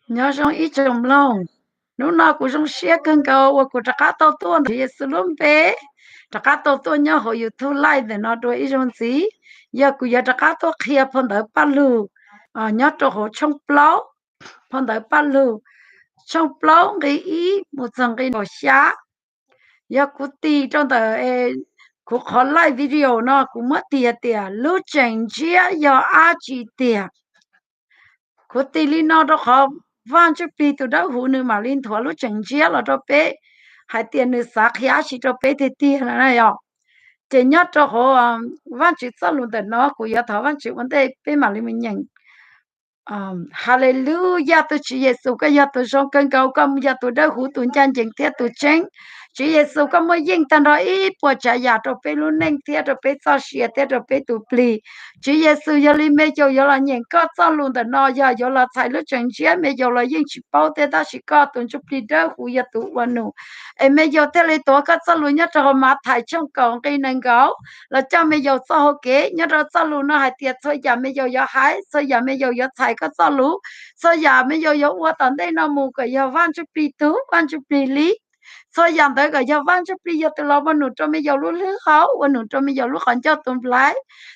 Nyob zoo ib tsoom mloog, hnub no kuv zoo siab kawg nkaus uas kuv rov qab tau tuaj ntawm Yexus lub npe, rov qab tau tuaj nyob hauv YouTube live ntawm no dua ib zaug ntxiv. Yog kuv yuav rov qab tuaj qhia phau ntawv Paj Lug nyob rau hauv tshooj plaub, phau ntawv Paj Lug tshooj plaub nqi ib mus txog nqi nkaum xya. Yog kuv tis rau ntawm kuv qhov live video no kuv muab tis hais tias lub tseem ntsiab yog dab tsi tiag. Kuv tis li no rau qhov Vaj Ntsuj Plig tus Dawb Huv nws mam li nthuav lub tseem ntsiab los rau peb hais tias nws xav qhia dab tsi rau peb tiag tiag no na yog. Ces nyob rau hauv Vaj Tswv txoj lus ntawm no kuv yuav thov Vaj Tswv ua ntej peb mam li mus nyeem. Haleluyas, tus Tswv Yexus koj yog tus zoo kawg nkaus, koj yog tus dawb huv, tus ncaj ncees thiab tus tseeb. Tswv Yexus koj muaj yeej tag nrho ib puas tsav yam rau peb lub neej thiab rau peb txoj sia thiab rau peb tus plig. Tswv Yexus, yog li me yaus yuav los nyeem koj txoj lus ntawm no yog yuav los txhais lub tseem ntsiab, me yaus los yeej tsis paub thiab tab sis koj tus Ntsuj Plig Dawb Huv yog tus ua num. Es me yaus thiaj li tuav koj txoj lus nyob rau hauv Mathais tshooj kaum nqi nees nkaum los coj me yaus txoj hau kev. Nyob rau txoj lus no hais tias txhua yam me yaus yuav hais, txhua yam me yaus yuav txhais koj txoj lus, txhua yam me yaus yuav ua tom ntej no mus kom yog Vaj Ntsuj Plig tug, Vaj Ntsuj Plig li. Txhua yam ntawd kom yog Vaj Ntsuj Plig yog tus los ua num rau me yaus lub hlwb hau, ua num rau me yaus lub qhov ncauj tus nplai.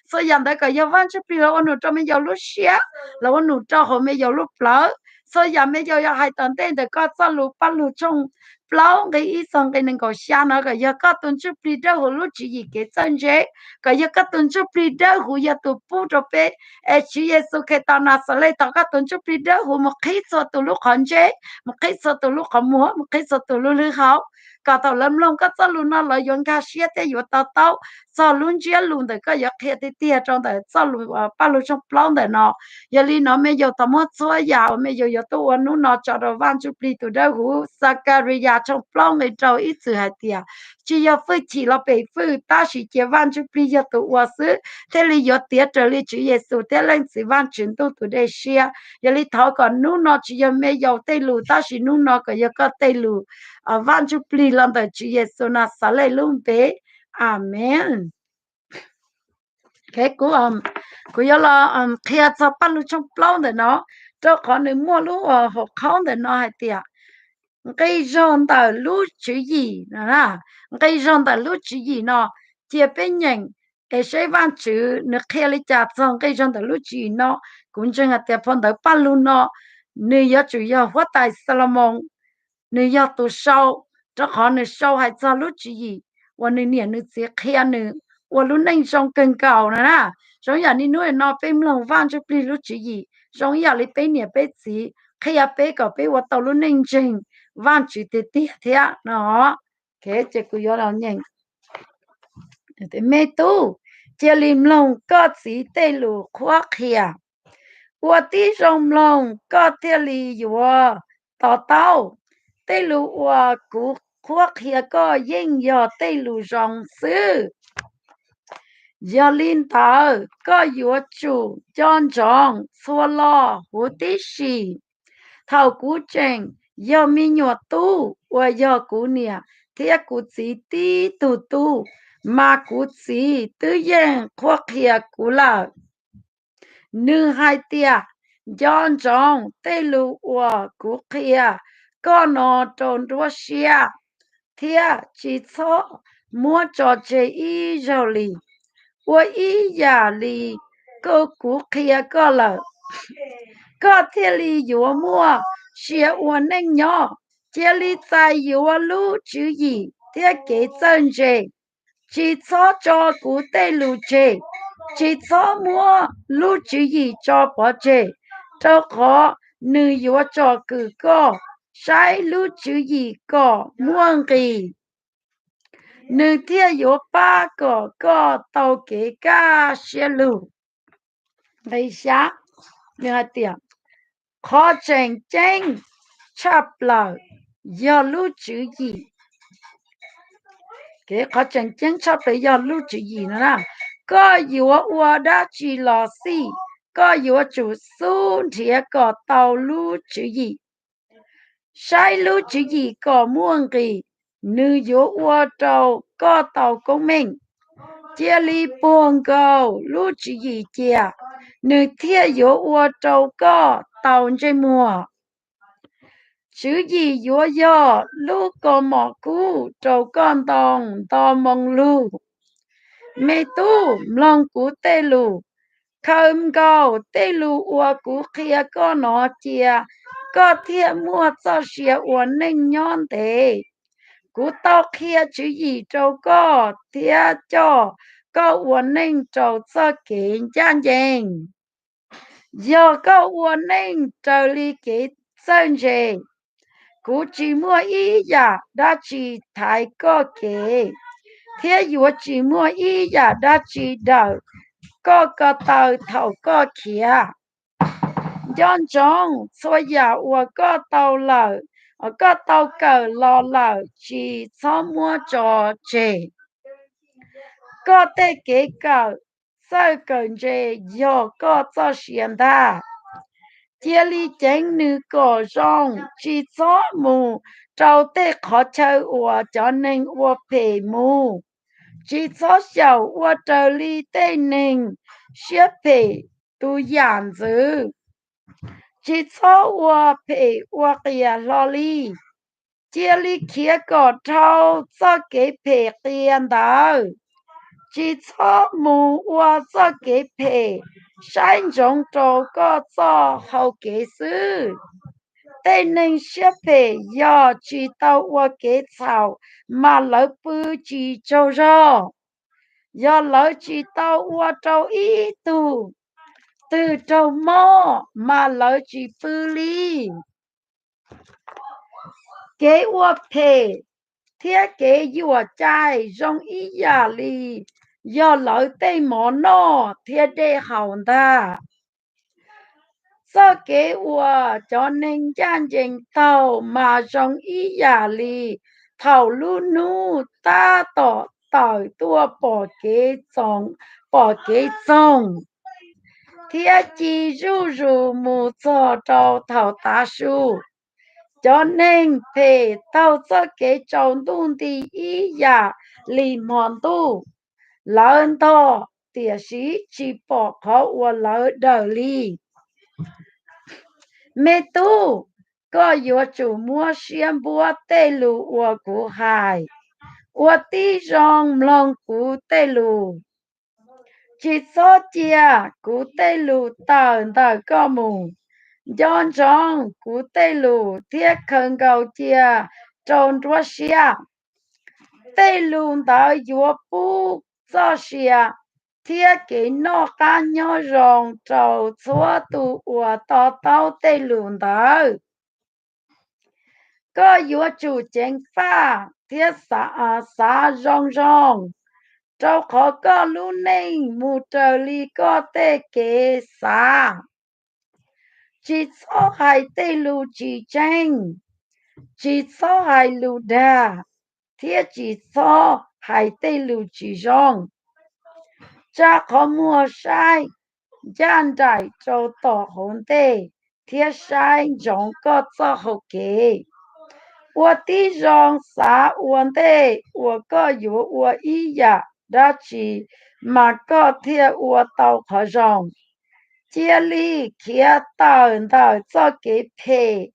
Txhua yam ntawd kom yog Vaj Ntsuj Plig los ua num rau me yaus lub siab, los ua num rau hauv me yaus lub plawv. Txhua yam me yaus yuav hais tom ntej ntawm koj txoj lus Paj Lug tshooj plaub nqi ib txog nqi nees nkaum xya no kom yog koj tus Ntsuj Plig Dawb Huv lub tswv yim kev txawj ntse, kom yog koj tus Ntsuj Plig Dawb Huv yog tus pub rau peb. Es Tswv Yexus Khetos Naxales, thov koj tus Ntsuj Plig Dawb Huv mus qhib txhua tus lub qhov ntsej, mus qhib txhua tus lub qhov muag, mus qhib txhua tus lub hlwb hau, kom thaum lawv mloog koj txoj lus no lawv yuav nkag siab thiab yuav to taub txog lub ntsiab lus ntawm koj yuav qhia tiag tiag rau ntawm txoj lus Paj Lug tshooj plaub ntawm no. Yog li no me yaus thov muab txhua yam uas me yaus yuav tuaj ua hnub no tso rau Vaj Ntsuj Plig tus Dawb Huv. Xakarias tshooj plaub nqi rau ib txwm hais tias tsis yog fwj chim los pem fwj, tab sis cia Vaj Ntsuj Plig yog tus ua xwb thiaj li yuav tiav raws li Tswv Yexus thiab Leej Txiv Vaj Tswv Ntuj tus dej siab. Yog li thov kom hnub no tsis yog me yaus tej lus tab sis hnub no kom yog koj tej lus, Vaj Ntsuj Plig los ntawm Tswv Yexus Naxales lub npe. Amees. Kuv yuav los qhia txog Paj Lug tshooj plaub ntawm no, rau qhov nws muaj lub hauv qhaub ntawm no hais tias nqi zog ntawm lub tswv yim, nqi zog ntawm lub tswv yim no. Cia peb nyeem es saib Vaj Tswv nws qhia li cas txog nqi zog ntawm lub tswv yim no. Kuv ntseeg hais tias phau ntawv Paj Lug no nws yuav tsum yog huab tais Xalumoos nws yog tus sau, rau qhov nws sau hais txog lub tswv yim uas nws niam nws txiv qhia nws ua lub neej zoo kawg nkaus no na. Zoo yam li hnub no peb mloog Vaj Ntsuj Plig lub tswv yim zoo ib yam li peb niam peb txiv qhia peb kom peb ua tau lub neej ntseeg Vaj Tswv tiag tiag thiab no. Ces kuv yuav los nyeem. Me tub, cia li mloog koj txiv tej lus qhuab qhia. Ua tib zoo mloog koj thiaj li yuav to taub. Tej lus uas kuv qhuab qhia koj yeej yog tej lus zoo xwb. Yog li ntawd koj yuav tsum nco ntsoov txhua lo huv tib si. Thaum kuv tseem yog me nyuam tub uas yog kuv niam thiab kuv txiv tib tug tub, mas kuv txiv twb yeej qhuab qhia kuv lawm. Nws hais tias, nco ntsoov tej lus uas kuv qhia koj no rau nruab siab, thiab tsis txhob muab tso tseg ib zaug li. Ua ib yam li kuv qhia koj lawm, koj thiaj li yuav muaj sia ua neej nyob. Cia li txais yuav lub tswv yim thiab kev txawj ntse. Tsis txhob tso kuv tej lus tseg, tsis txhob muab lub tswv yim tso pov tseg, rau qhov nws yuav tsom kwm koj saib lub tswv yim kom muaj nqis. Nws thiaj yuav pab kom koj tau kev kaj siab lug. Nqi xya, nws hais tias, qhov tseem ceeb tshaj plaws yog lub tswv yim. Qhov tseem ceeb tshaj plaws yog lub tswv yim no na. Koj yuav ua dab tsi los xij, koj yuav tsum xub nrhiav kom tau lub tswv yim. Saib lub tswv yim kom muaj nqis, nws yuav ua rau koj tau koob meej. Cia li puag nkaus lub tswv yim cia, nws thiaj yuav ua rau koj tau ntsej muag. Tswv yim yuav yog lub kaus mom kub rau koj ntoo nto moo lug. Me tub, mloog kuv tej lus, khaws nkaus tej lus uas kuv qhia koj no cia, koj thiaj muaj txoj sia ua neej nyob ntev. Kuv tau qhia tswv yim rau koj thiab coj koj ua neej rau txoj kev ncaj ncees. Yog koj ua neej raws li kev txawj ntse, kuv tsis muaj ib yam dab tsi thaiv koj kev, thiab yuav tsis muaj ib yam dab tsi dawm koj ko taw thaum koj khiav. Nco ntsoov, txhua yam uas koj tau lawm, koj tau kawm los lawm tsis txhob muab tso tseg. Koj tej kev kawm, txawj kawm ntse yog koj txoj sia ntag. Cia li ceev nws kom zoo, tsis txhob mus rau tej qhov chaw uas cov neeg ua phem mus. Tsis txhob xyaum ua raws li tej neeg siab phem tus yam ntxwv. Tsis txhob ua phem ua qias hlo li. Cia li khiav kom dhau txoj kev phem qias ntawd. Tsis txhob mus ua txoj kev phem, saib ntsoov rau koj txoj hau kev xwb. Tej neeg siab phem yog tsis tau ua kev txhaum, mas lawv pw tsis tsaug zog. Yog lawv tsis tau ua rau ib tug twg raug mob, mas lawv tsis pw li. Kev ua phem thiab kev yuam cai zoo ib yam li yog lawv tej mov noj thiab dej haus ntag. Txoj kev uas cov neeg ncaj ncees taug mas zoo ib yam li thaum lub hnub tab tom tawm tuaj pom kev txoog, pom kev txoog, thiab ci zuj zus mus txog rau thaum tav su. Cov neeg phem taug txoj kev tsaus ntuj nti ib yam li hmo ntuj. Lawv ntog, tiam sis tsis pom qhov uas lawv dawm li. Me tub, koj yuav tsum muab siab npuab tej lus uas kuv hais, ua tib zoo mloog kuv tej lus. Tsis txhob cia kuv tej lus tawm ntawm koj mus. Nco ntsoov kuv tej lus thiab khaws nkaus cia rau nruab siab. Tej lus ntawd yuav pub txoj sia thiab kev noj qab nyob zoo rau txhua tus uas to taub tej lus ntawd. Koj yuav tsum ceev faj thiab xav, xav zoo zoo, rau qhov koj lub neej mus raws li koj tej kev xav. Tsis txhob hais tej lus tsis tseeb, tsis txhob hais lus dag, thiab tsis txhob hais tej lus tsis zoo. Tsa qhov muag saib ncaj nraim rau tom hauv ntej, thiab saib ntsoov koj txoj hau kev. Ua tib zoo xav ua ntej uas koj yuav ua ib yam dab tsi, mas koj thiaj ua tau qhov zoo. Cia li khiav tawm ntawm txoj kev phem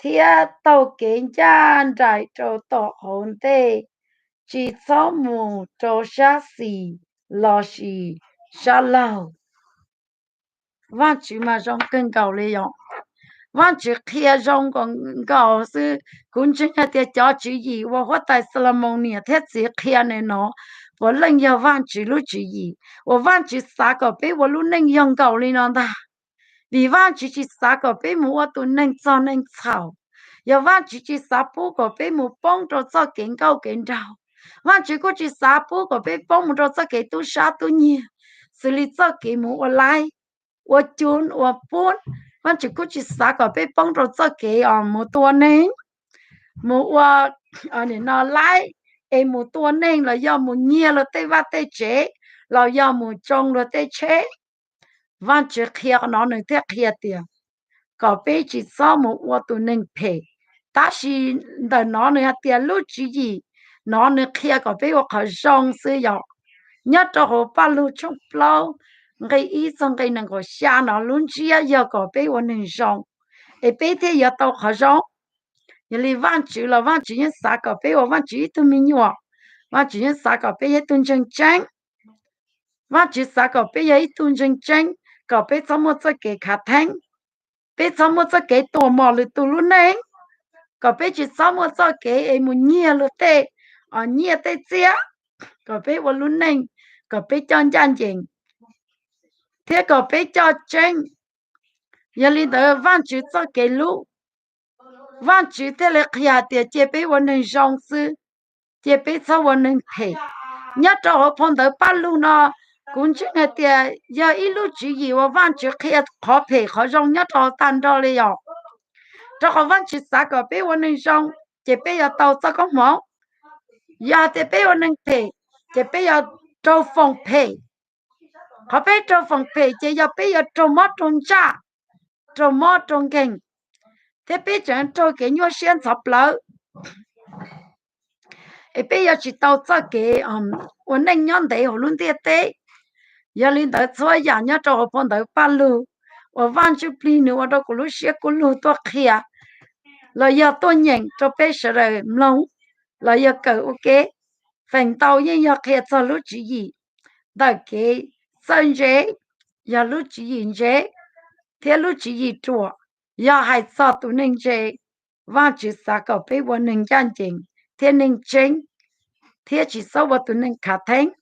thiab taug kev ncaj nraim rau tom hauv ntej, tsis txhob mus rau sab xis lossis sab laug. Vaajtswv mas zoo kawg nkaus li yom. Vaajtswv qhia zoo nkaus xwb. Kuv ntseeg hais tias cov tswv yim uas huab tais Xalumoos niam thiab txiv qhia nws no puav leej yog Vaajtswv lub tswv yim, uas Vaajtswv xav kom peb ua lub neej yog nkaus li no ntag. Vim Vaajtswv tsis xav kom peb mus ua tus neeg txog neeg txhaum. Yog Vaajtswv tsis xav pub kom peb mus poob rau txoj kev nkauj kev nraug. Vaajtswv kuj tsis xav pub kom peb poob mus rau txoj kev tub sab tub nyiag, xws li txoj kev mus ua laib, ua cun, ua pub. Vaajtswv kuj tsis xav kom peb poob rau txoj kev os mus tua neeg, mus ua, nim no laib, es mus tua neeg los yog mus nyiag luag tej vaj tej tsev, los yog mus tsoo luag tej tsheb. Vaajtswv qhia qhov no nws thiaj qhia tias kom peb tsis txhob mus ua tus neeg phem. Tab sis ntawm no nws hais tias lub tswv yim no nws qhia kom peb ua qhov zoo xwb yom. Nyob rau hauv Paj Lug tshooj plaub nqe ib txog nqe nees nkaum xya no lub ntsiab yog kom peb ua neeg zoo, es peb thiaj yuav tau qhov zoo. Yog li Vajtswv los Vajtswv yeej xav kom peb ua Vajtswv ib tug me nyuam, Vajtswv yeej xav kom peb yog ib tug ntseeg tseeb. Vajtswv xav kom peb yog ib tug ntseeg tseeb, kom peb txhob muaj txoj kev khav theeb, peb txhob muaj txoj kev tuam mom lwm tus lub neej, kom peb tsis txhob muaj txoj kev es mus nyiag luag tej nyiaj tej txiaj, kom peb ua lub neej, kom peb coj ncaj ncees, thiab kom peb coj tseeb. Yog li ntawd Vajtswv txoj kev hlub, Vajtswv thiaj li qhia hais tias cia peb ua neeg zoo xwb, cia peb txhob ua neeg phem. Nyob rau hauv phau ntawv Pajlug no, kuv ntseeg hais tias yog ib lub tswv yim uas Vajtswv qhia qhov phem qhov zoo nyob rau hauv tag nrho li os. Rau qhov Vajtswv xav kom peb ua neeg zoo, ces peb yuav tau txoj koob hmoov. Yog hais tias peb ua neeg phem, ces peb yuav raug foom phem. Qhov peb raug foom phem ces yog peb yuav raug mob raug ntsaj, raug mob raug nkeeg, thiab peb tseem raug kev nyuaj siab ntxhov plawv, es peb yuav tsis tau txoj kev ua neej nyob ntev hauv lub ntiaj teb. Yog li ntawd txhua yam nyob rau hauv phau ntawv Pajlug uas Vaj Ntsuj Plig nws ua rau kuv lub siab kub lug tuaj qhia, los yog tuaj nyeem rau peb sawv daws mloog, los yog kawm ua ke, feem ntau yeej yog qhia txog lub tswv yim ntawm kev txawj ntse, yog lub tswv yim ntse, thiab lub tswv yim ruam, yog hais txog tus neeg ntse. Vajtswv xav kom peb ua neeg ncaj ncees thiab neeg tseeb, thiab tsis txhob ua tus neeg khav theeb,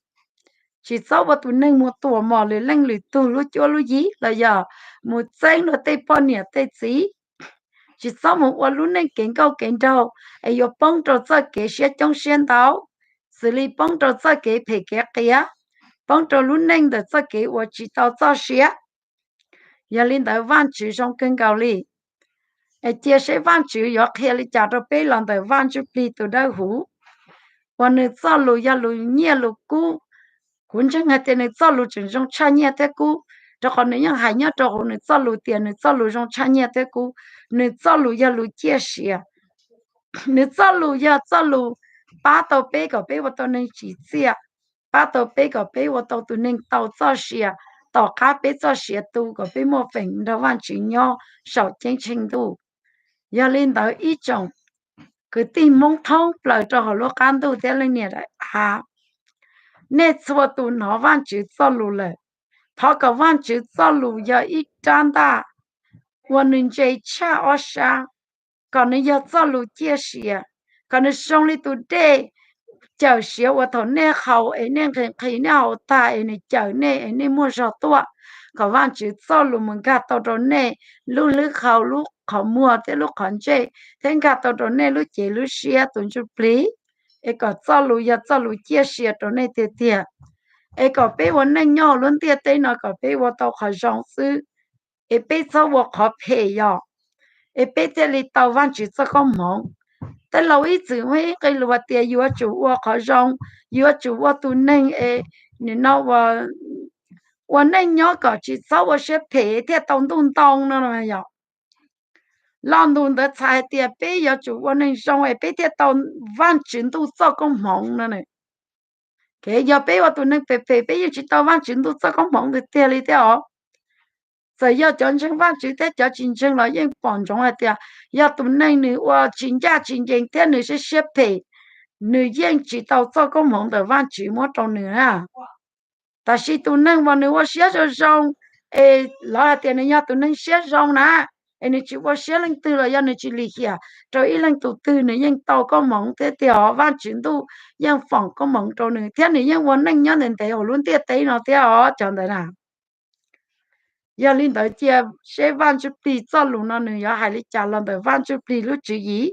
tsis txhob ua tus neeg mus tuam mom lwm leej lwm tug lub cuab lub yig los yog mus txeeb luag tej poj niam tej txiv. Tsis txhob mus ua lub neej kev nkauj kev nraug es yuav poob rau txoj kev siab coob siab ntau, xws li poob rau txoj kev phem kev qias, poob rau lub neej ntawm txoj kev uas tsis tau txoj sia. Yog li ntawd Vajtswv zoo kawg nkaus li. Es cia seb Vajtswv yuav qhia li cas rau peb los ntawm Vaj Ntsuj Plig tus dawb huv, uas nws txoj lus yog lus nyiaj lus kub. Kuv ntseeg hais tias nws txoj lus tseem zoo tshaj nyiaj thiab kub, rau qhov nws yeej hais nyob rau hauv nws txoj lus tias nws txoj lus zoo tshaj nyiaj thiab kub. Nws txoj lus yog lus ciaj sia, nws txoj lus yog txoj lus pab tau peb kom peb ua tau neeg tsim txiaj, pab tau peb kom peb ua tau tus neeg tau txoj sia, tom qab peb txoj sia tu kom peb muaj feem nrog Vajtswv nyob saum ceeb tsheej ntuj. Yog li ntawd ib tsoom kwv tij Hmoob thoob plaws rau hauv lub qab ntuj thiab leej niam daim av, nej txhua tus hnov Vajtswv txoj lus lawm. Thov kom Vajtswv txoj lus yog ib rab ntaj uas nws ntse tshaj ob sab, kom nws yog txoj lus ciaj sia, kom nws zoo li tus dej cawm siav uas thaum nej haus es nej nqhis nqhis nej haus tag es nws cawm nej es nej muaj zog tuaj. Kom Vajtswv txoj lus mus nkag tau rau nej lub hlwb hau, lub qhov muag thiab lub qhov ntsej, thiab nkag tau rau nej lub cev lub siab tus ntsuj plig, es kom txoj lus yog txoj lus ciaj sia rau nej tiag tiag. Es kom peb ua neej nyob hauv lub ntiaj teb no kom peb ua tau qhov zoo xwb, es peb txhob ua qhov phem yog, es peb thiaj li tau Vajtswv txoj koob hmoov. Tej laus ib txwm muaj ib nqe lus hais tias yuav tsum ua qhov zoo, yuav tsum ua tus neeg es nim no ua neej nyob kom tsis txhob ua siab phem thiaj tau ntuj ntoo no yog. Lo lus ntawd txhais hais tias peb yuav tsum ua neeg zoo es peb thiaj tau Vajtswv ntuj txoj koob hmoov no. Kev yog peb ua tus neeg phem phem peb yeej tsis tau Vajtswv ntuj txoj koob hmoov tiag tiag li thiab os. Txawm yog cov ntseeg Vajtswv thiab cov tsis ntseeg los yeej pom ntsoov hais tias yog tus neeg nws ua tsis ncaj tsis ncees thiab nws siab siab phem, nws yeej tsis tau txoj koob hmoov ntawm Vajtswv muab rau nws na. Tab sis tus neeg uas nws ua siab zoo zoo, es lawv hais tias nws yog tus neeg siab zoo na, es nws tsis ua siab leej twg los yog nws tsis lim hiam rau ib leej tus twg, nws yeej tau koob hmoov thiab tiag os. Vajtswv ntuj yeej foom koob hmoov rau nws thiab nws yeej ua neej nyob ntev ntev hauv lub ntiaj teb no thiab os cov ntawd na. Yog li ntawd cia seb Vaj Ntsuj Plig txoj lus no nws yuav hais li cas los ntawm Vaj Ntsuj Plig lub tswv yim,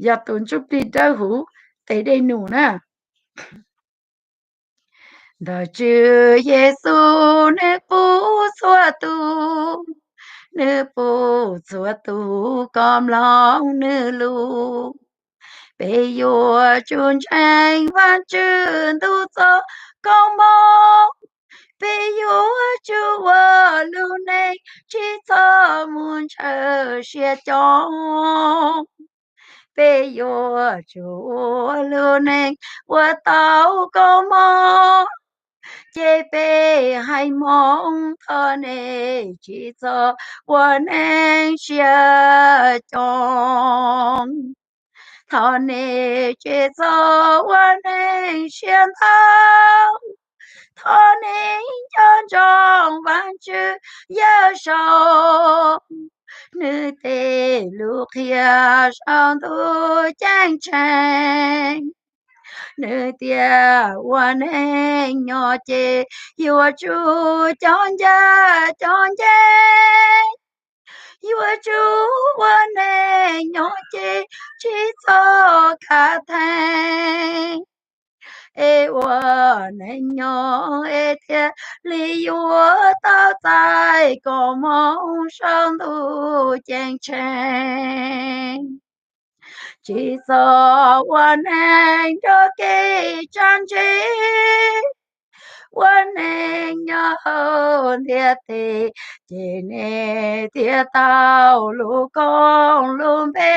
yog tus Ntsuj Plig dawb huv tes dej num na. Ntawm Tswv Yexus nws pub txhua tus, nws pub txhua tus kom mloog nws lus. Peb yuav tsum ntseeg Vajtswv ntuj txoj koob hmoov, peb yuav tsum ua lub neej tsis txhob mus ntshaw siab coob. Peb yuav tsum ua lub neej uas tau koob hmoov, ces peb hais hmoov thov nej tsis txhob ua neej siab coob. Thov nej tsis txhob ua neeg siab ntau, thov nej nco ntsoov Vaajtswv Yawm Saub, nwg tej lug qhia sau ntuj ceeb tsheej. Nwg tias ua neeg nyob ces yuav tsum coj ncaj coj ncees, yuav tsum ua neeg nyob ces tsis txhob khav theeb, es ua neeg nyob es thiaj li yuav tau txais koob moov sau ntuj ceeb tsheej. Tsis txhob ua neeg nrog kev tsa ntse, ua neeg nyob hauv ntiaj teb, ces nej thiaj tau lub koob lub npe.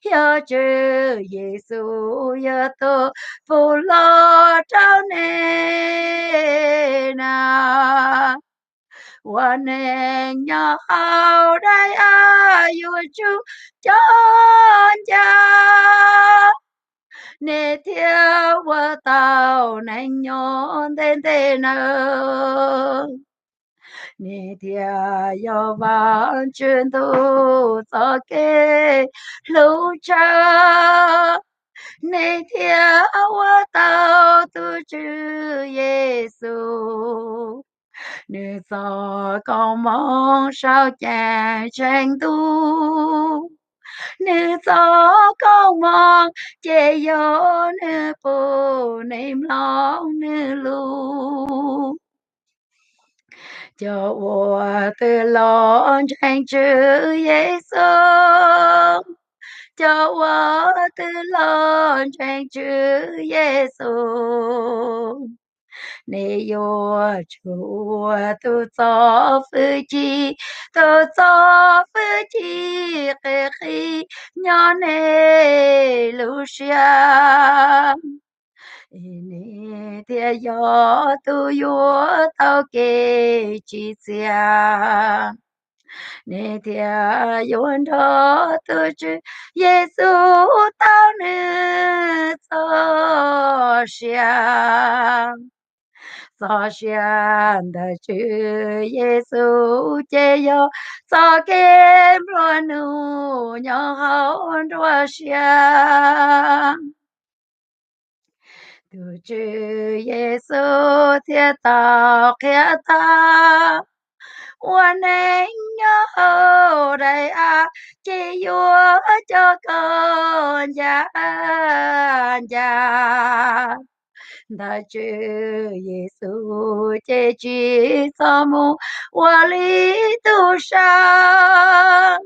Yog Tswv Yexus yog tus pug lug rau nej na. Ua neeg nyob hauv dai av yuav tsum coj ncaj, nej thiaj ua tau neeg nyob ntev ntev nawb. Nej thiaj yog Vaajtswv ntuj txoj kev hlub tshaj, nej thiaj ua tau tus Tswv Yexus, nwg txoj koob moov sau ceeb tsheej ntuj. Nwg txoj koob moov ces yog nwg pub nej mloog nwg lus. Cov uas twb los ntseeg Tswv Yexus, cov uas twb los ntseeg Tswv Yexus, nej yuav tsum ua tus txo fwj chim, tus txo fwj chim qi qi nyob nej lub siab, nej thiaj yog tus yuav tau kev tsim txiaj. Nej thiaj yuav nrog tus Tswv Yexus tau nwg txoj sia. Txoj sia ntawm Tswv Yexus ces yog txoj kev nplua nuj nyob hauv nruab siab. Tus Tswv Yexus thiaj tau qhia tau, ua neeg nyob hauv dai av ces yuav coj koj ncaj ncaj. Ntawm Tswv Yexus ces tsis txhob mus ua li tug sab.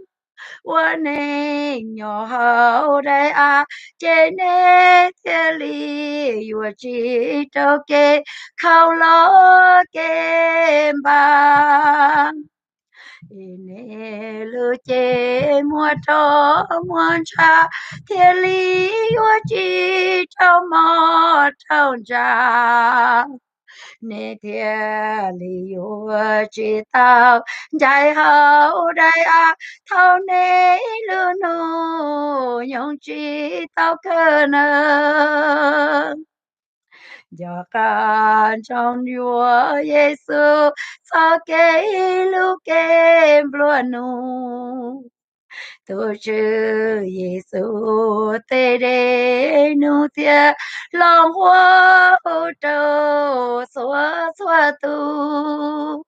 Ua neeg nyob hauv dai av ces nej thiaj li yuav tsis raug kev khaus los kev npam. Nej lub cev muaj roj muaj ntsha thiaj li yuav tsis raug mob raug ntsaj. Nej thiaj li yuav tsis tau ncaim hauv dai av thaum nej lub hnub nyoog tsis tau kawg nawb. Nco qab ntsoov yuav Yexus txoj kev hlub kev nplua nuj. Tus Tswv Yexus tej dej nug thiab los nquag hu rau txhua txhua tus.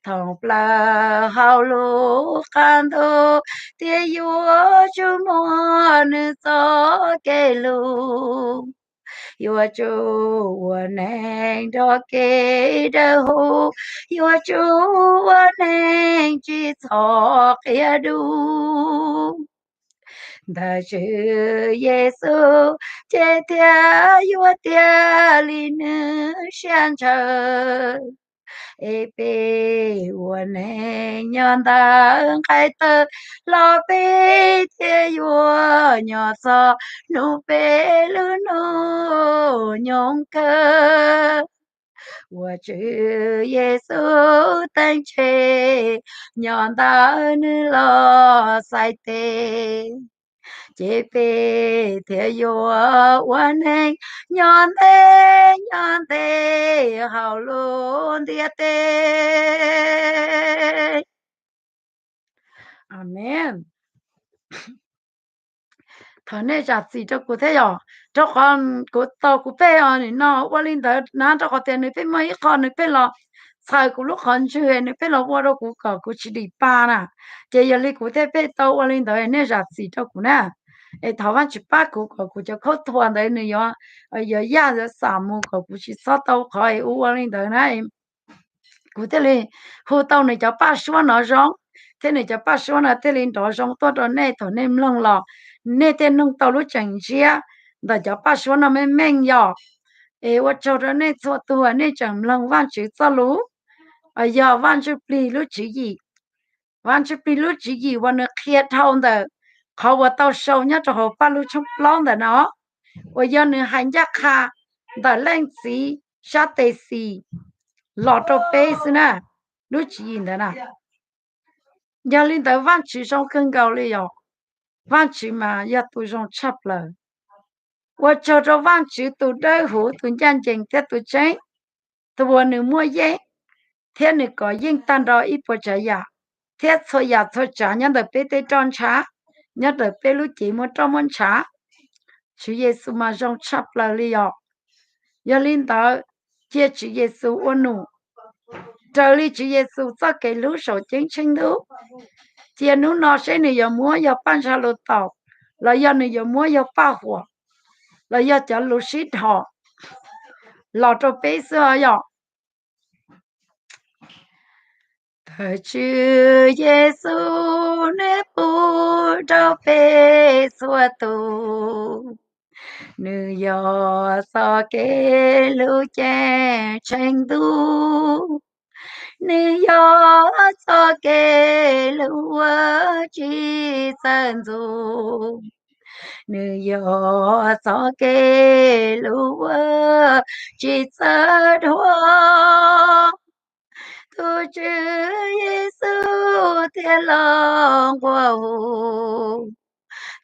Thoob plaws hauv lub qab ntuj tias yuav tsum muaj nws txoj kev hlub. Yuav tsum ua neeg nrog kev dawb huv, yuav tsum ua neeg tsis txhob qia dub. Ntawm Tswv Yexus ces thiaj yuav tiav li nws siab ntshaw. Es peb ua neeg nyob ntawm nqaij tawv los peb thiaj yuav nyob txog hnub peb lub hnub nyoog kawg. Ua Tswv Yexus teem tseg nyob ntawm nws los txhais tes. ces peb thiaj yuav ua neej nyob ntev nyob ntev hauv lub ntiaj teb. Amees. Thov nej zam txim rau kuv thiab yom, rau qhov kuv tau kuv pheej nim no ua li ntawd na, rau qhov tias nws pheej muaj ib qho nws pheej los txhaws kuv lub qhov ntswg, nws pheej los ua rau kuv kom kuv tsis dim pa na. Ces yog li kuv thiaj pheej tau ua li ntawd, nej zam txim rau kuv na. Es thov Vajtswv pab kuv kom kuv cov khaub thuas ntawd nws yuav, yuav yaj yuav xam mus kom kuv tsis txhob tau qhov es ua ua li ntawd na. Kuv thiaj li hu tau nws cov paj suab no zoo, thiab nws cov paj suab no thiaj li nrov zoo tuaj rau nej thaum nej mloog los nej thiaj noog tau lub tseem ntsiab ntawm cov paj suab no meej meej yom. Es ua tsaug rau nej txhua tus uas nej tseem mloog Vajtswv txoj lus, yog Vaj Ntsuj Plig lub tswv yim. Vaj Ntsuj Plig lub tswv yim uas nws qhia dhau ntawm qhov uas tau sau nyob rau hauv Pajlug tshooj plaub ntawm no, uas yog nws hais ncaj qha ntawm Leej Txiv sab tes xis los rau peb xwb na, lub tswv yim ntawd na. Yog li ntawd Vajtswv zoo kawg nkaus li yom, Vajtswv mas yog tus zoo tshaj plaws. Ua tsaug rau Vajtswv tus dawb huv, tus ncaj ncees thiab tus tseeb, tus uas nws muaj yeej, thiab nws kov yeej tag nrho ib puas tsav yam, thiab txhua yam txhua tsav nyob ntawm peb tej roj ntsha, nyob ntawm peb lub cev muaj roj muaj ntsha. Tswv Yexus mas zoo tshaj plaws li yom. Yog li ntawd, cia Tswv Yexus ua num, raws li Tswv Yexus txoj kev hlub saum ceeb tsheej ntuj. Cia hnub no seb nws yuav muab yog paj ntsha lus taum, los yog nws yuav muab yog paj huam, los yog cov lus sib dhos los rau peb xwb os yom. Ntawm Tswv Yexus nws pub rau peb txhua tus, nws yog txoj kev hlub ceeb tsheej ntuj, nws yog txoj kev hlub uas tsis txawj ntxub, nws yog txoj kev hlub uas tsis txawj dhuav. Tus Tswv Yexus thiaj los nquag hu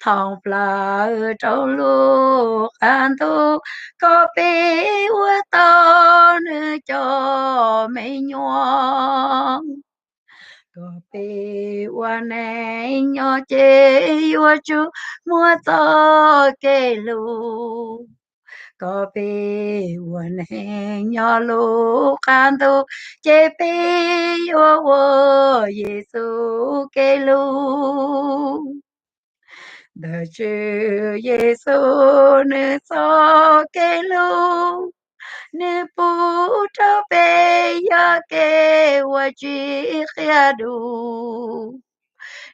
thoob plaws rau lub qab ntuj kom peb ua tau nws cov me nyuam, kom peb ua neej nyob ces yuav tsum muaj txoj kev hlub, kom peb ua neej nyob lub qab ntuj ces peb yuav ua Yexus kev hlub. Ntawm Tswv Yexus nws txoj kev hlub, nws pub rau peb yog kev uas tsis qia dus,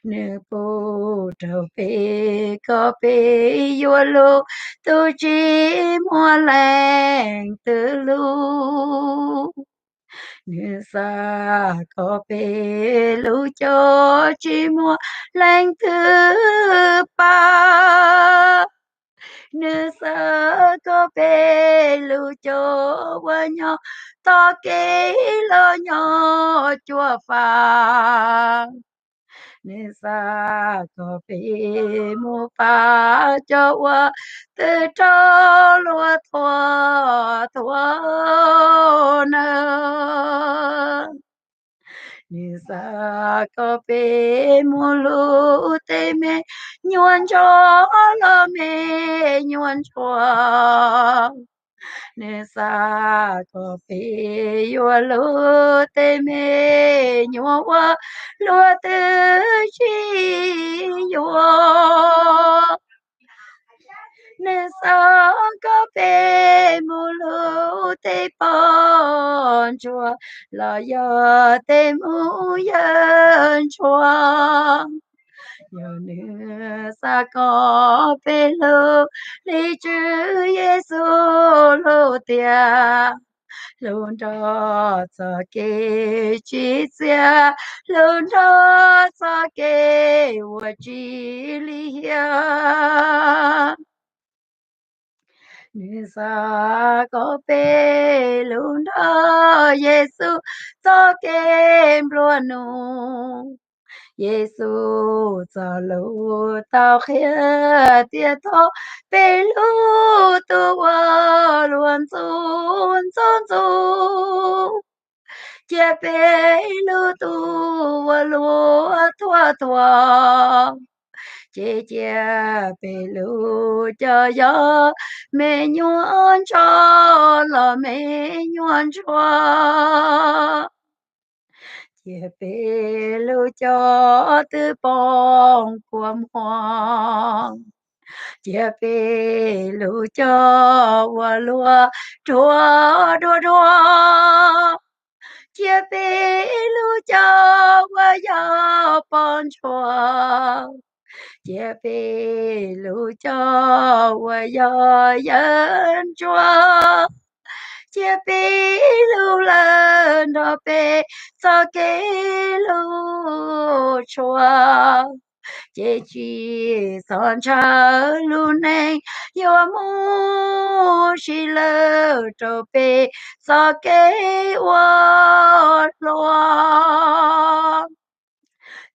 nws pub rau peb kom peb yuav luag tus tsis muaj leej twg hlub. Nws xav kom peb hlub cov tsis muaj leej twg pab. Nws xav kom peb hlub cov uas nyob tom kev los nyob cuag fab. Nws xav kom peb mus pab cov uas twb raug luag thuam thuam nawj. Nws xav kom peb mus hlub tej me nyuam ntsuag los me nyuam ntsuag. Nws xav kom peb yuav luag tej me nyuam uas luag twb tsis yuav. Nws xav kom peb mus hlub tej poj ntsuag los yog tej mus yawg ntsuag. Yog nws xav kom peb hlub li Tswv Yexus hlub tiag, hlub nrog txoj kev tsim txiaj, hlub nrog txoj kev uas tsis lim hiam. Nws xav kom peb hlub nrog Yexus txoj kev nplua nuj, Yexus txoj lus tau qhia tias thov peb lub tus ua luag ntxub ntxub ntxub, cia peb lub tus ua luag thuam thuam, ces cia peb lub coj yog me nyuam ntsuag los me nyuam ntsuag. Cia peb lub coj twb poob kua muag, cia peb lub coj ua luag dhuav dhuav dhuav, cia peb lub coj uas yog poj ntsuag, cia peb lub coj uas yog yawg ntsuag, cia peb lub lawm nrog peb txoj kev hlub tshua, ces tsis txhob ntshaw lub neej yuav mus sib lawm rau peb txoj kev ua hluas.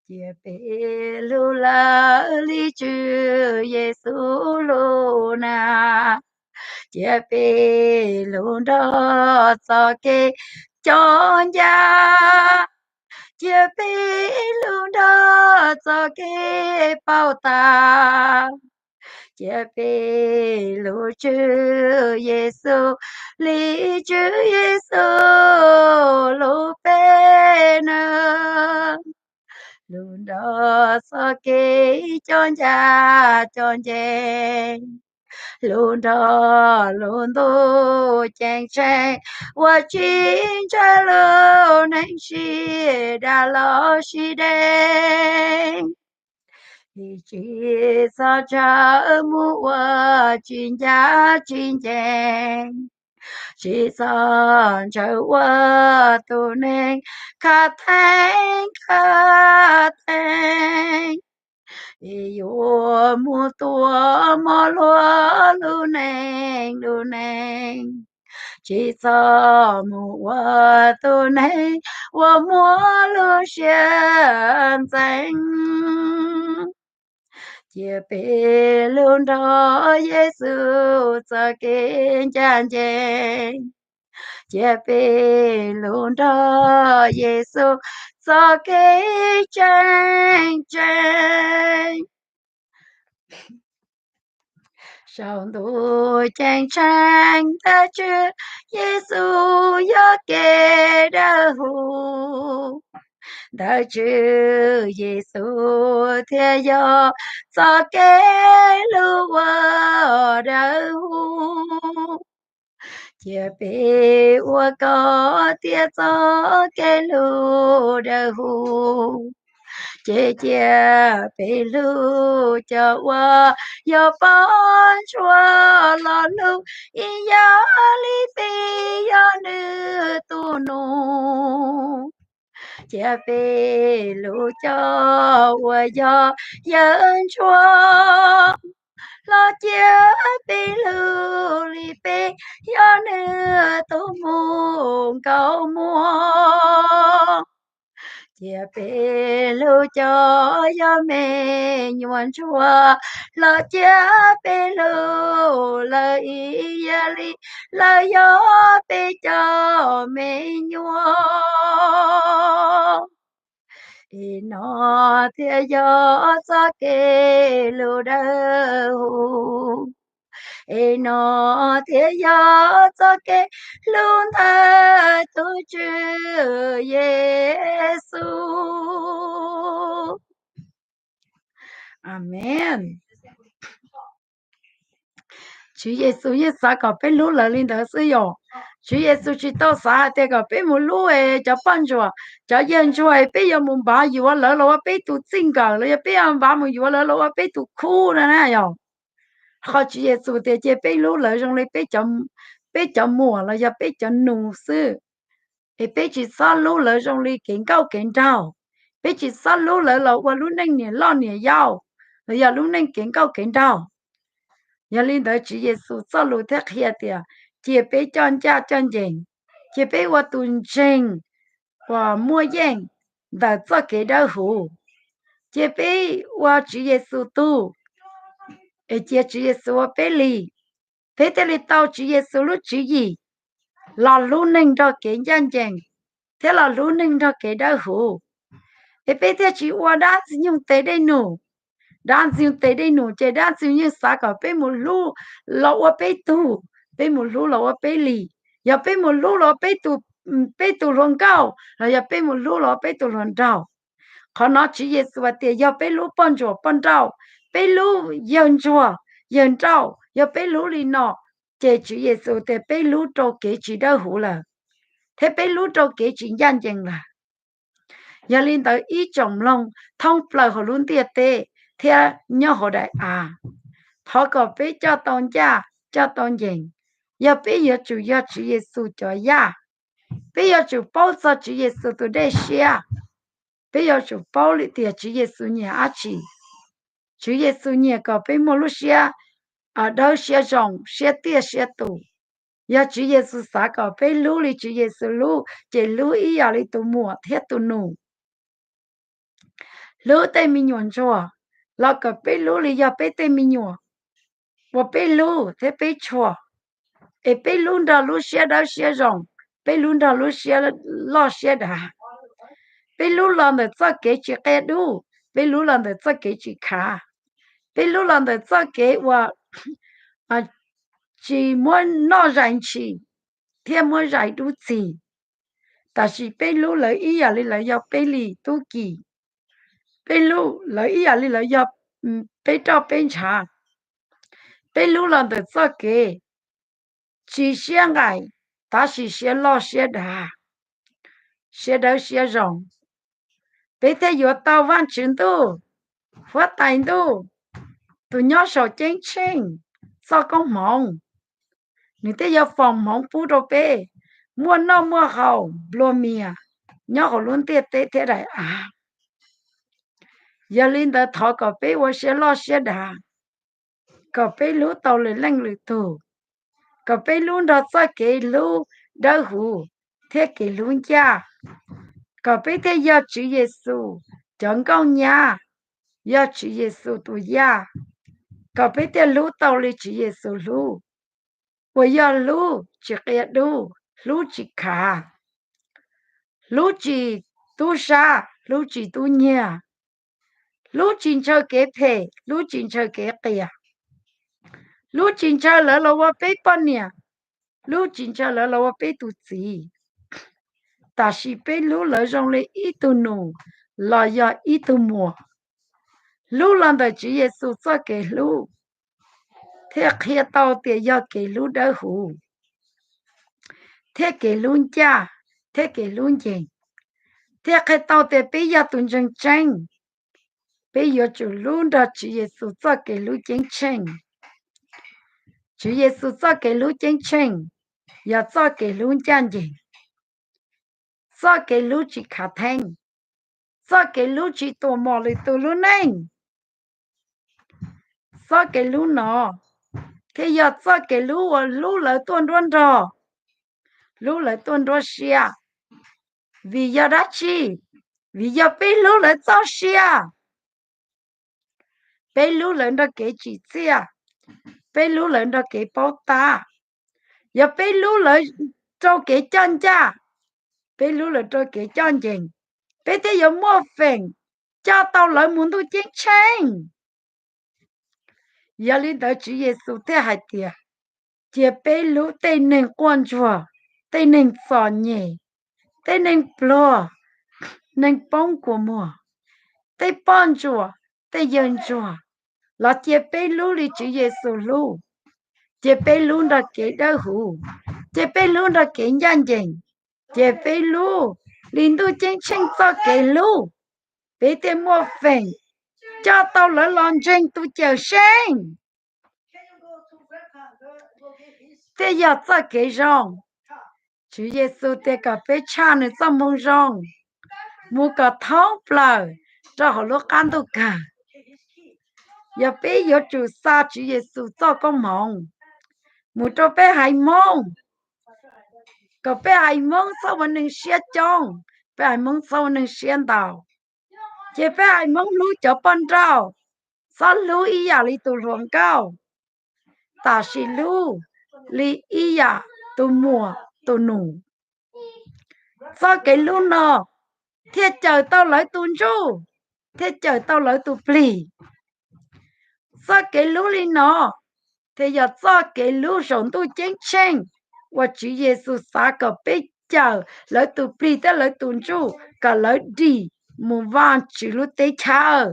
Cia peb hlub lawm li Tswv Yexus hlub na, cia peb hlub nrog txoj kev coj ncaj, cia peb hlub nrog txoj kev paub tas, cia peb hlub Tswv Yexus li Tswv Yexus hlub peb na, hlub nrog txoj kev coj ncaj coj ncees, hlub nrog lub ntuj ceeb tsheej uas tsis ntshaw lub neej sib dag los sib deev, tsis txhob ntshaw mus ua tsis ncaj tsis ncees, tsis txhob ntshaw ua tus neeg khav theeb khav theeb, yuav mus tua mos luag lub neej lub neej, tsis txhob mus ua tus neeg uas muaj lub siab ntxeev. Cia peb hlub nrog Yexus txoj kev ncaj ncees, cia peb hlub nrog Yexus txoj kev tseeb tseeb. Saum ntuj ceeb tsheej ntawm Tswv Yexus yog kev dawb huv, ntawm Tswv Yexus thiaj yog txoj kev hlub uas dawb huv. Cia peb ua koj tiav txoj kev hlub dawb huv, ces cia peb hlub cov uas yog poj ntsuag los hlub ib yam li peb yog nws tus nus. Cia peb hlub cov uas yog yawg ntsuag los cia peb hlub li peb yog nws tus mus nkaus muag. Cia peb hlub cov yog me nyuam ntsuag los cia peb hlub lawv ib yam li lawv yog peb cov me nyuam. Es no thiaj yog txoj kev hlub dawb huv, es no thiaj yog txoj kev hlub ntawm tus Tswv Yexus. Amees. Tswv Yexus yeej xav kom peb hlub lawv li ntawd xwb yom. Tswv Yexus tsis tau xav hais tias kom peb mus hlub cov poj ntsuag, cov yawg ntsuag peb yuav mus npav yuav lawv los ua peb tus txij nkawm los yog peb yuav npav mus yuav lawv los ua peb tus khub no na yom. Qhov Tswv Yexus tias cia peb hlub lawv zoo li peb cov muam los yog peb cov nus xwb. Es peb tsis txhob hlub lawv zoo li kev nkauj kev nraug, peb tsis txhob hlub lawv los ua lub neej niam loj niam yau los yog lub neej kev nkauj kev nraug. Yog li ntawd Tswv Yexus txoj lus thiaj qhia tias cia peb coj ncaj coj ncees, cia peb ua tus ntseeg uas muaj yeej ntawm txoj kev dawb huv. Cia peb ua Tswv Yexus tug, es cia Tswv Yexus ua peb li, peb thiaj li tau Tswv Yexus lub tswv yim los hlub neeg nrog kev ncaj ncees thiab los hlub neeg nrog kev dawb huv. Es peb thiaj tsis ua dab ntxwg nyoog tes dej num. Dab ntxwg nyoog tes dej num ces dab ntxwg nyoog yeej xav kom peb mus hlub los ua peb tug, peb mus hlub los ua peb li. Yog peb mus hlub los ua peb tus, peb tus hluas nkauj los yog peb mus hlub los ua peb tus hluas nraug. Qhov no Tswv Yexus hais tias yog peb hlub poj ntsuam poj nrauj, peb hlub yawg ntsuag yawg nrauj, yog peb hlub li no, ces Tswv Yexus tias peb hlub rau kev tsis dawb huv lawm, thiab peb hlub rau kev tsis ncaj ncees lawm. Yog li ntawd ib tsoom mloog thoob plaws hauv lub ntiaj teb thiab nyob hauv daim av, thov kom peb coj tau ncaj coj tau ncees. Yog peb yuav tsum yog Tswv Yexus cov yaj, peb yuav tsum paub txog Tswv Yexus tus dej siab. Peb yuav tsum paub li tias Tswv Yexus nyiam dab tsi. Tswv Yexus nyiam kom peb muaj lub siab dawb siab zoo, siab tiaj siab tus. Yog Tswv Yexus xav kom peb hlub li Tswv Yexus hlub, ces hlub ib yam li tus muam thiab tus nus hlub tej me nyuam ntsuag, los kom peb hlub li yog peb tej me nyuam uas peb hlub thiab peb tshua. Es peb hlub nrog lub siab dawb siab zoo, peb hlub nrog lub siab loj siab dav. Peb hlub los ntawm txoj kev tsis qia dub, peb hlub los ntawm txoj kev tsis khav, peb hlub los ntawm txoj kev uas tsis muab noj zais ntshis thiab muab zais dub txig. Tab sis peb hlub lawv ib yam li lawv yog peb li tub ki, peb hlub lawv ib yam li lawv yog peb roj peb ntshav. Peb hlub los ntawm txoj kev tsis siab nqaim, tab sis siab loj siab dav, siab dawb siab zoo. Peb thiaj yuav tau Vajtswv ntuj, huab tais ntuj, tus nyob saum ceeb tsheej txoj koob hmoov. Nws thiaj yuav foom hmoov pub rau peb muaj noj muaj haus nplua mias nyob hauv lub ntiaj teb thiab daim av. Yog li ntawd thov kom peb ua siab loj siab dav, kom peb hlub tau lwm leej lwm tug, kom peb hlub nrog txoj kev hlub dawb huv thiab kev hlub ncaj, kom peb thiaj yog Tswv Yexus cov nkauj nyab, yog Tswv Yexus tus yaj, kom peb thiaj hlub tau li Tswv Yexus hlub, uas yog hlub tsis qia dub, hlub tsis khav, hlub tsis tub sab, hlub tsis tub nyiag, hlub tsis ntshaw kev phem, hlub tsis ntshaw kev qias, hlub tsis ntshaw lawv los ua peb poj niam, hlub tsis ntshaw lawv los ua peb tus txiv. Tab sis peb hlub lawv zoo li ib tug nus los yog ib tug muam. Hlub los ntawm Tswv Yexus txoj kev hlub, thiaj qhia tau tias yog kev hlub dawb huv, thiab kev hlub ncaj, thiab kev hlub ncees, thiaj qhia tau tias peb yog tus ntseeg tseeb. Peb yuav tsum hlub nrog Tswv Yexus txoj kev hlub ceeb tsheej. Tswv Yexus txoj kev hlub ceeb tsheej yog txoj kev hlub ncaj ncees, txoj kev hlub tsis khav theeb, txoj kev hlub tsis tuam mom lwm tus lub neej. Txoj kev hlub no thiaj yog txoj kev hlub uas hlub lawv tuaj nruab nrog, hlub lawv tuaj nruab siab. Vim yog dab tsi? Vim yog peb hlub lawv txoj sia. Peb hlub lawv nrog kev tsim txiaj, peb hlub lawv nrog kev paub tab, yog peb hlub lawv rau kev coj ncaj, peb hlub lawv rau kev coj ncees, peb thiaj yuav muaj feem coj tau lawv mus ntuj ceeb tsheej. Yog li ntawd Tswv Yexus thiaj hais tias, cia peb hlub tej neeg quaj ntsuag, tej neeg txom nyem, tej neeg pluag, neeg poob kua muag, tej poj ntsuam, tej yawg ntsuag, los cia peb hlub li Tswv Yexus hlub. Cia peb hlub nrog kev dawb huv, cia peb hlub nrog kev ncaj ncees, cia peb hlub li ntuj ceeb tsheej txoj kev hlub, peb thiaj muaj feem coj tau lawv los ntseeg tus Cawmseej, thiaj yog txoj kev zoo. Tswv Yexus tias kom peb tshaj nws txoj moo zoo mus kom thoob plaws rau hauv lub qab ntuj kawg. Yog peb yuav tsum xa Tswv Yexus txoj koob hmoov mus rau peb haiv Hmoob, kom peb haiv Hmoob txhob ua neeg siab coob, peb haiv Hmoob txhob ua neeg siab ntau. Ces peb hais Hmoob hlub cov poj nrauj, txhob hlub ib yam li tus hluas nkauj, tab sis hlub li ib yam tus muam tus nus. Txoj kev hlub no thiaj cawm tau lawv tus ntsuj, thiaj cawm tau lawv tus plig. Txoj kev hlub li no thiaj yog txoj kev hlub saum ntuj ceeb tsheej uas Tswv Yexus xav kom peb cawm lawv tus plig thiab lawv tus ntsuj kom lawv dim mus Vajtswv lub teb chaws.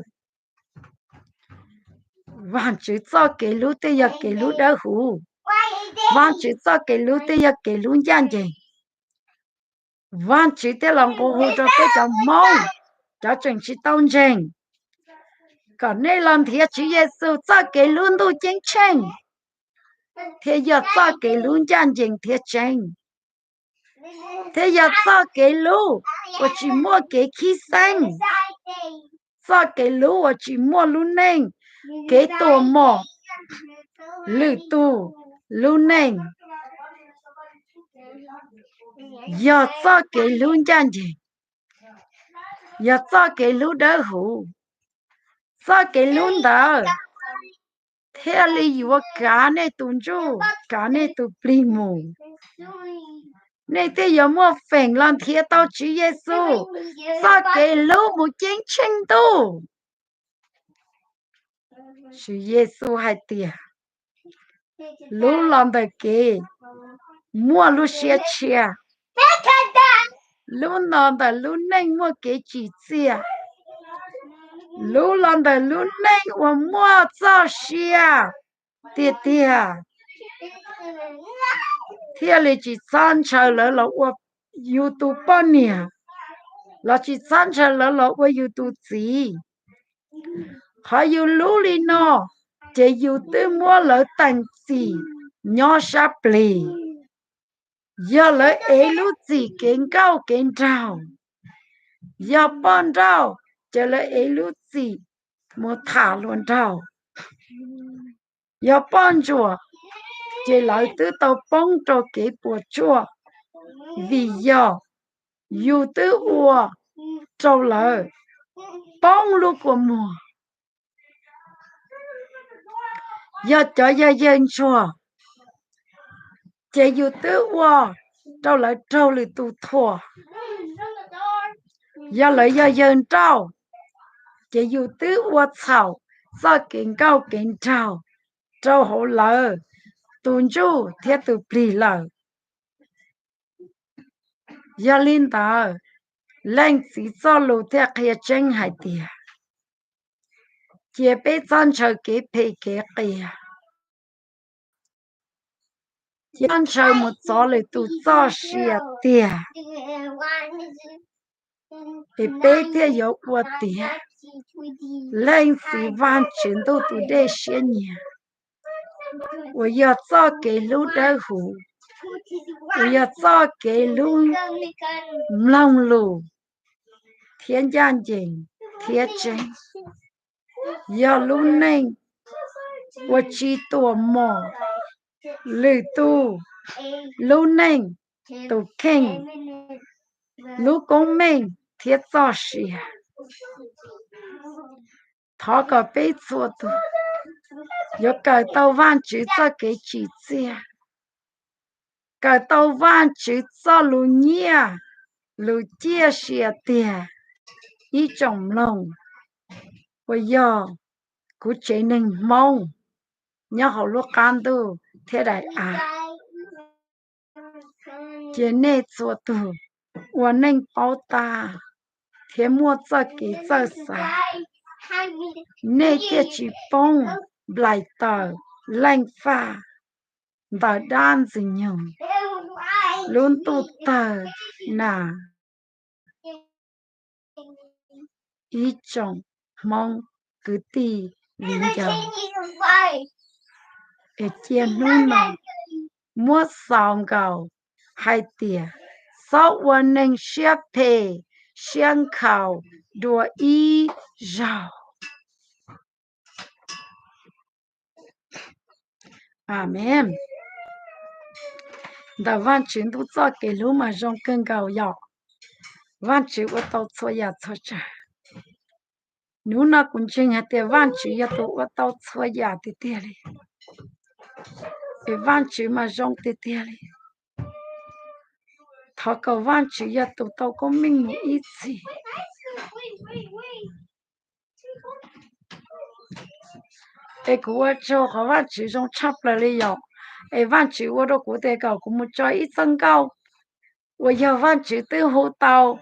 Vajtswv txoj kev hlub thiaj yog kev hlub dawb huv. Vajtswv txoj kev hlub thiaj yog kev hlub ncaj ncees. Vajtswv thiaj los nqua hu rau peb cov Hmoob, cov tseem tsis tau ntseeg, kom nej los nrhiav Tswv Yexus txoj kev hlub ntuj ceeb tsheej, thiaj yog txoj kev hlub ncaj ncees thiab tseeb, thiaj yog txoj kev hlub uas tsis muaj kev khib xeeb, txoj kev hlub uas tsis muaj lub neej kev tuam mom lwm tus lub neej, yog txoj kev hlub ncaj ncees, yog txoj kev hlub dawb huv. Txoj kev hlub ntawd thiaj li yuav kav nej tus ntsuj, kav nej tus plig mus. Nej thiaj yuav muaj feem los nrhiav tau Tswv Yexus txoj kev hlub mus ceeb tsheej ntuj. Tswv Yexus hais tias, lub los ntawm kev muaj lub siab tshiab, lub los ntawm lub neej muaj kev tsim txiaj, lub los ntawm lub neej uas muaj txoj sia tiag tiag, thiaj li tsis txhob ntshaw lawv los ua yus tus poj niam, los tsis txhob ntshaw lawv los ua yus tus txiv. Qhov yus hlub li no, ces yus twb muab lawv teem txim nyob sab plig. Yog lawv ev lub txim kev nkauj kev nraug, yog poj nrauj, ces lawv ev lub txim mus tham hluas nraug. Yog poj ntsuam, ces lawv twb tau poob rau kev puas tsuaj, vim yog yus twb ua rau lawv poob lub kua muag. Yog cov yawg yawg ntsuag, ces yus twb ua rau lawv raug lwm tus thuam. Yog lawv yog yawg nrauj, ces yus twb ua txhaum txoj kev nkauj kev nraug rau hauv lawv tus ntsuj thiab tus plig lawm. Yog li ntawd, Leej Txiv txoj lus thiaj qhia tseeb hais tias, cia peb txhob ntshaw kev phem kev qias, cia txhob ntshaw mus txov lwm tus txoj sia tiag, es peb thiaj yuav ua tiav Leej Txiv Vajtswv Ntuj tus dej siab nyiam, uas yog txoj kev hlub dawb huv, uas yog txoj kev hlub mloog lus thiab ncaj ncees thiab tseeb, yog lub neej uas tsis tuam mom lwm tus lub neej, tus kheej, lub koob meej thiab txoj sia. Thov kom peb txhua tus yuav kawm tau Vajtswv txoj kev tsim txiaj, kawm tau Vajtswv txoj lus nyiaj lus ciaj sia tiag. Ib tsoom mloog uas yog kuv tsev neeg Hmoob nyob hauv lub qab ntuj thiab daim av, cia nej txhua tus ua neej paub tab thiab muaj txoj kev txawj xav, nej thiaj tsis poob nplaim taws leej faj ntawm dab ntxwg nyoog lub ntuj tawg na. Ib tsoom Hmoob kwv tij viv ncaus, es cia hnub no muab xaus nkaus hais tias, txhob ua neeg siab phem siab nkhaus dua ib zaug. Amees. Ntawm Vajtswv Ntuj txoj kev hlub mas zoo kawg nkaus yom. Vajtswv ua tau txhua yam txhua tsav. Hnub no kuv ntseeg hais tias Vajtswv yog tus ua tau txhua yam tiag tiag li, es Vajtswv mas zoo tiag tiag li. Thov kom Vajtswv yog tus tau koob meej mus ib txhis. Es kuv ua tsaug qhov Vajtswv zoo tshaj plaws li yom. Es Vajtswv ua rau kuv tias kom kuv mus tso ib txoj nkauj uas yog Vajtswv twb hu tau,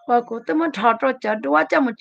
uas kuv twb muab rho rau cov duab coj mus